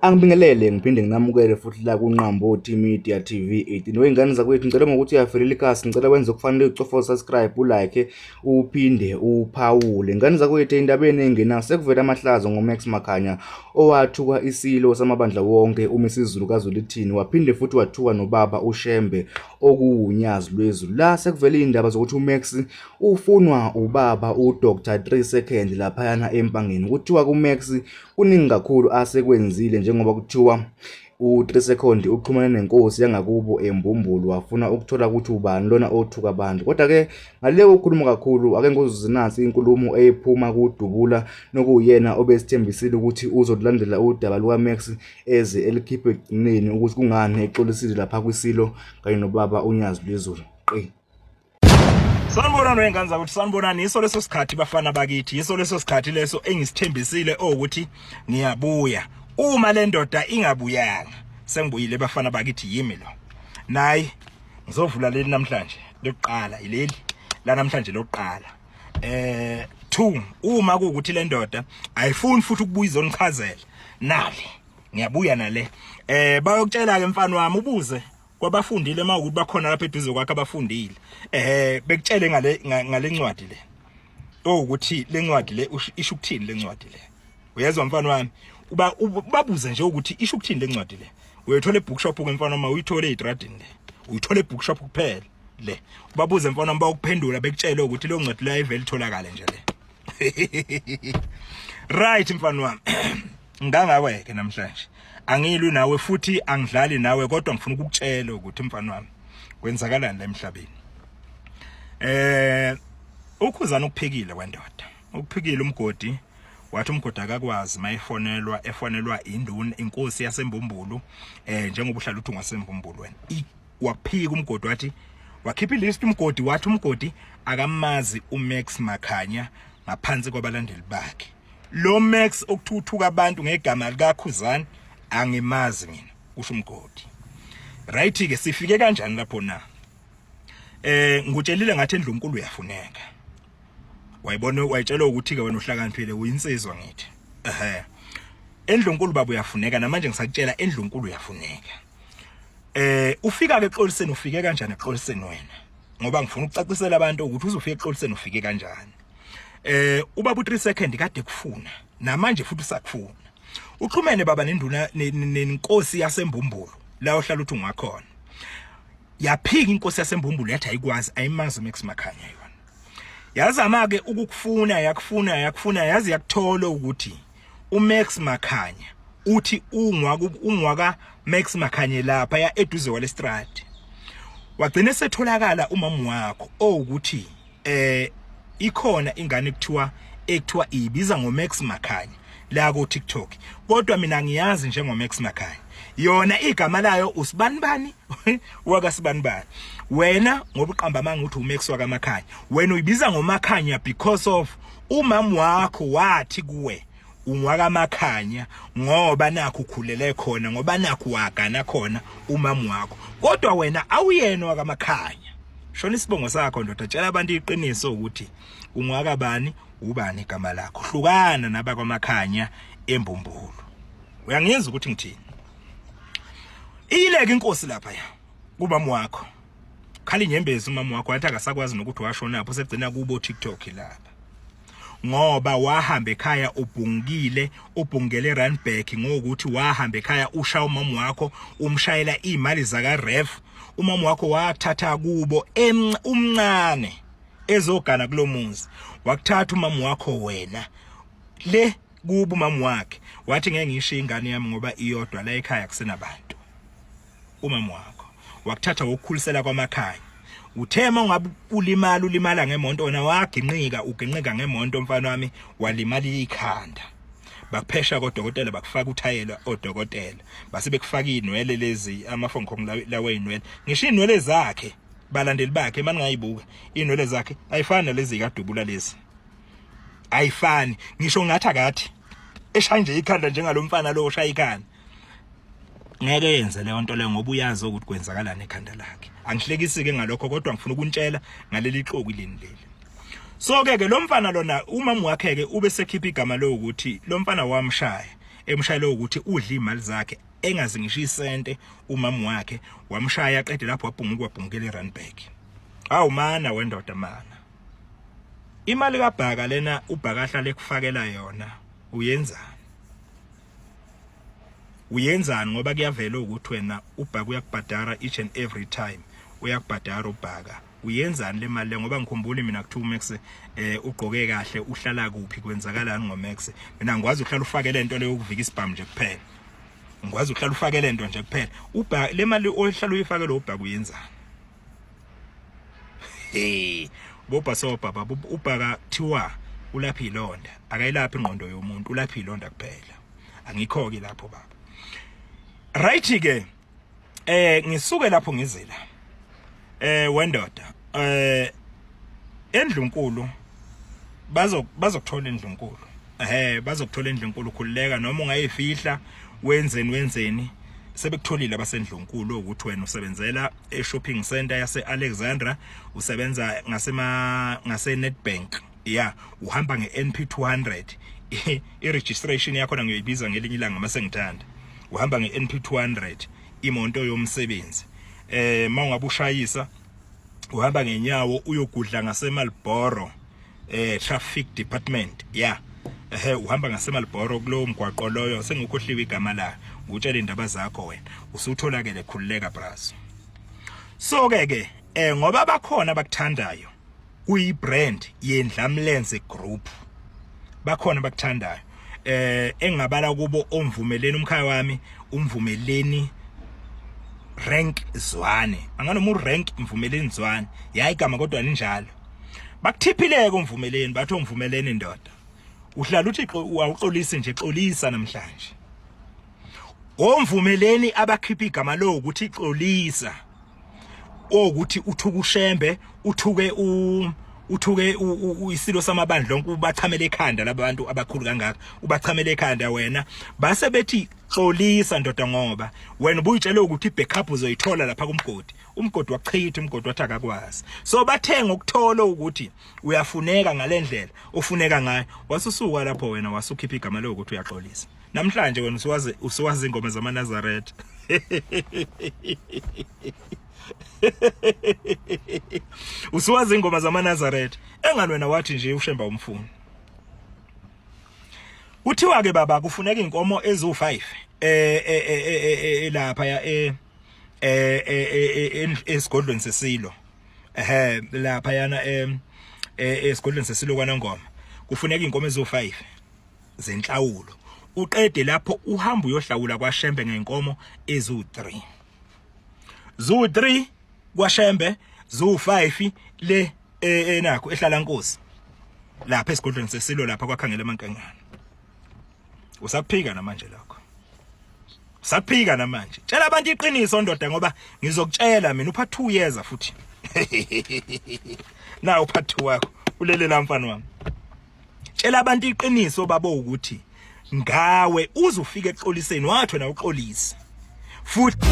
Angibingelele ngiphinde nginamukele futhi la kuNqambothi Media TV 18. Wey'ngane zakwethu ngicela ngokuthi uyafelela ikhasi, ngicela wenze okufanele ucofa subscribe, ulike, uphinde uphawule. Ngane zakwethu endabeni engenayo sekuvela amahlazo ngoMax Makhanya owathuka isilo samabandla wonke uMisizulu kaZwelithini waphinde futhi wathuka nobaba uShembe okuwunyazi lwezulu. La sekuvela iy'ndaba zokuthi uMax ufunwa ubaba uDr 3 Second laphayana eMpangeni. Kuthiwa kuMax Kuningi kakhulu asekwenzile njengoba kuthiwa u-3 Second uxhumane nenkosi yangakubo eMbumbulu wafuna ukuthola ukuthi ubani lona othuka abantu. Kodwa-ke ngale kokukhuluma kakhulu ake ngikuzuze nansi inkulumo ephuma kuDubula nokuwuyena obesithembisile ukuthi uzolandela udaba lukaMax eze elikhiphe ekugcineni ukuthi kungani exolisile lapha kwiSilo kanye nobaba uNyazi Lwezulu. Qi. Sanibonani wengane zakuthi sanibonani yiso leso sikhathi bafana bakithi yiso leso sikhathi leso engisithembisile ukuthi ngiyabuya uma le ndoda ingabuyanga sengibuyile bafana bakithi yimi lo nayi ngizovula leli namhlanje lokuqala ileli la namhlanje lokuqala eh 2 uma kuwukuthi le ndoda ayifuni futhi ukubuya izonichazela nali ngiyabuya nale eh bayokutshela ke mfana wami ubuze kwabafundile uma ukuthi bakhona lapha eduze kwakhe abafundile eh bekutshele ngale ngale ncwadi le owukuthi le ncwadi le isho ukuthini le ncwadi le uyezwa mfana wami uba ubabuze nje ukuthi isho ukuthini le ncwadi le uyothola ebookshop ke mfana wami uyithole ezitradini le uyithola ebookshop kuphela le ubabuze mfana wami bakuphendula bekutshele ukuthi leyo ncwadi le ayivele itholakale nje le right mfana wami ngangaweke namhlanje angilwi nawe futhi angidlali nawe kodwa ngifuna ukukutshela ukuthi mfana wami kwenzakalani la emhlabeni eh ukhuzana ukuphikile wendoda ukuphikile umgodi wathi umgodi akakwazi mayifonelwa efonelwa induna inkosi yasembumbulu eh njengoba uhlala uthi ungasembumbulu wena waphika umgodi wathi wakhipha ilist umgodi wathi umgodi akamazi uMax Makhanya ngaphansi kwabalandeli bakhe lo Max okuthuthuka abantu ngegama likaKhuzani angimazi mina kusho umgodi right ke sifike kanjani lapho na eh ngikutshelile ngathi endlunkulu uyafuneka wayibona wayitshelwa ukuthi ke wena uhlakaniphile uyinsizwa ngithi ehe endlunkulu baba uyafuneka namanje ngisakutshela endlunkulu uyafuneka eh ufika ke exoliseni ufike kanjani exoliseni wena ngoba ngifuna ukucacisela abantu ukuthi uzofika exoliseni ufike kanjani eh ubaba u3 second kade kufuna namanje futhi usakufuna uxhumene baba nenduna nenkosi yasembumbulu la ohlala uthi ungakhona yaphika inkosi yasembumbulu yathi ayikwazi ayimazi Max Makhanya yona yazama ke ukukufuna yakufuna yakufuna yazi yakuthola ukuthi uMax Makhanya uthi ungwa ungwaka Max Makhanye lapha ya eduze kwalestrad wagcina setholakala umama wakho owukuthi eh ikhona ingane kuthiwa ekuthiwa ibiza ngoMax Makhanya la ku TikTok kodwa mina ngiyazi njengoMax Makhanya yona igama layo usibanibani wakasibanibani wena ngoba uqamba amanga uthi uMax wakamakhanya wena uyibiza ngomakhanya because of umama wakho wathi kuwe ungwakamakhanya ngoba nakho ukhulele khona ngoba nakho wagana khona umama wakho kodwa wena awuyena wakamakhanya shona isibongo sakho ndoda tshela abantu iqiniso ukuthi ungwakabani ubani igama lakho hlukana nabakwamakhanya embumbulu uyangizwa ukuthi ngithini iyileke inkosi lapha ya kubama wakho khala inyembezi umama wakho wathi akasakwazi nokuthi washonapho usegcina kubo TikTok lapha ngoba wahamba ekhaya ubhungile ubhungele Randburg ngokuthi wahamba ekhaya ushaya umama wakho umshayela imali zaka ref umama wakho wathatha kubo umncane ezogana kulomuzi wakuthatha umama wakho wena le kubo umama wakhe wathi ngeke ngishiye ingane yami ngoba iyodwa la ekhaya kusenabantu umama wakho wakuthatha wokukhulisela kwamakhaya uthe uma ungabe ulimala ulimala ngemonto wena waginqika uginqika ngemonto mfana wami walimala ikhanda bakuphesha kodokotela bakufaka uthayela odokotela base bekufaka inwele lezi amafonkhong lawa inwele ngisho inwele zakhe balandeli bakhe maningayibuka inwele zakhe ayifani nalezi kadubula lezi ayifani ngisho ngathi akathi eshaya nje ikhanda njengalomfana lo oshaya ikhanda ngeke yenze leyo nto leyo ngoba uyazi ukuthi kwenzakalani ekhanda lakhe angihlekisi ke ngalokho kodwa ngifuna ukuntshela ngaleli xoki leni leli so ke ke lo mfana lona umama wakhe ke ube sekhipha igama lokuthi lo mfana wamshaya Emshayele ukuthi udla imali zakhe engazi ngisho isente umama wakhe wamshaya aqede lapho wabhunguka wabhungukela eRandburg. Awu mana wendoda mana. Imali kaBhaka lena uBhaka ahlale ekufakela yona uyenzani? Uyenzani ngoba kuyavela ukuthi wena uBhaka uyakubhadara each and every time uyakubhadara uBhaka. Uyenzani le mali le ngoba ngikhumbula mina kuthiwa uMax eh ugqoke kahle uhlala kuphi kwenzakalani ngoMax. Mina ngikwazi ukuhlala ufake lento leyo ukuvika isibhamu nje kuphela. Ngikwazi ukuhlala ufake lento nje kuphela. Ubhaka le mali ohlala uyifake lo uBhaka uyenzani? Hey, bobhasobha baba ubhaka kuthiwa ulapha ilonda, akayilaphi ingqondo yomuntu, ulapha ilonda kuphela. Angikho ke lapho baba. Right ke ngisuke lapho ngizela. Wendoda endlunkulu bazo bazokuthola endlunkulu. Bazokuthola endlunkulu khululeka noma ungayifihla wenzeni wenzeni sebekutholile abasendlunkulu ukuthi wena usebenzela e-shopping center yase-Alexandra usebenza ngasema ngase-Nedbank ya uhamba nge-NP 200 i-registration yakho ngiyoyibiza ngelinye ilanga mase ngithanda uhamba nge-NP 200 imoto yomsebenzi mawungabe ushayisa uhamba ngenyawo uyogudla ngaseMarlboro traffic department ya uhamba ngaseMarlboro kulowo mgwaqo loyo sengikhohliwe igama la ngutshela indaba zakho wena usutholakele khululeka brazo. So ke ke ngoba bakhona abakuthandayo kuyi brand yendlamlenze group bakhona abakuthandayo engingabala kubo omvumeleni umkhaya wami umvumeleni rank Zwane anganoma urank mvumeleni Zwane yayi igama kodwa linjalo bakuthiphileke umvumeleni bathi umvumeleni ndoda uhlala uthi awuxolisi nje xolisa namhlanje omvumeleni abakhipha igama lo ukuthi xolisa ukuthi uthuka uShembe uthuke uthuke isilo samabandla lonke ubachamele ekhanda labantu abakhulu kangaka ubachamele ekhanda wena base bethi xolisa ndoda ngoba wena ubuyitshele ukuthi ibackup uzoyithola lapha kumgodi umgodi wachitha umgodi wathi akakwazi so bathenga ukuthola ukuthi uyafuneka ngalendlela ofuneka ngayo wasusuka lapho wena wasukhipha igama lokuthi uyaxolisa namhlanje wena usuwazi usuwazi ingoma zamaNazaretha usuwazi ingoma zamaNazaretha engani wena wathi nje uShemba umfuni kuthiwa ke baba kufuneka inkomo ezu5 lapha ya esigodlweni sesilo lapha yana esigodlweni sesilo kwaNongoma kufuneka inkomo ezu5 zenhlawulo uqede lapho uhamba uyohlawula kwaShembe ngenkomo ezu3 zu3 kwaShembe zu5 le enakho ehlala nkosi lapha esigodlweni sesilo lapha kwakhangela amankengane usakuphika namanje lokho usakuphika namanje tshela abantu iqiniso ndoda ngoba ngizokutshela mina upha 2 years futhi na upha 2 wakho ulele la mfana wami tshela abantu iqiniso babo ukuthi ngawe uze ufike exoliseni wathi wena uxolise futhi.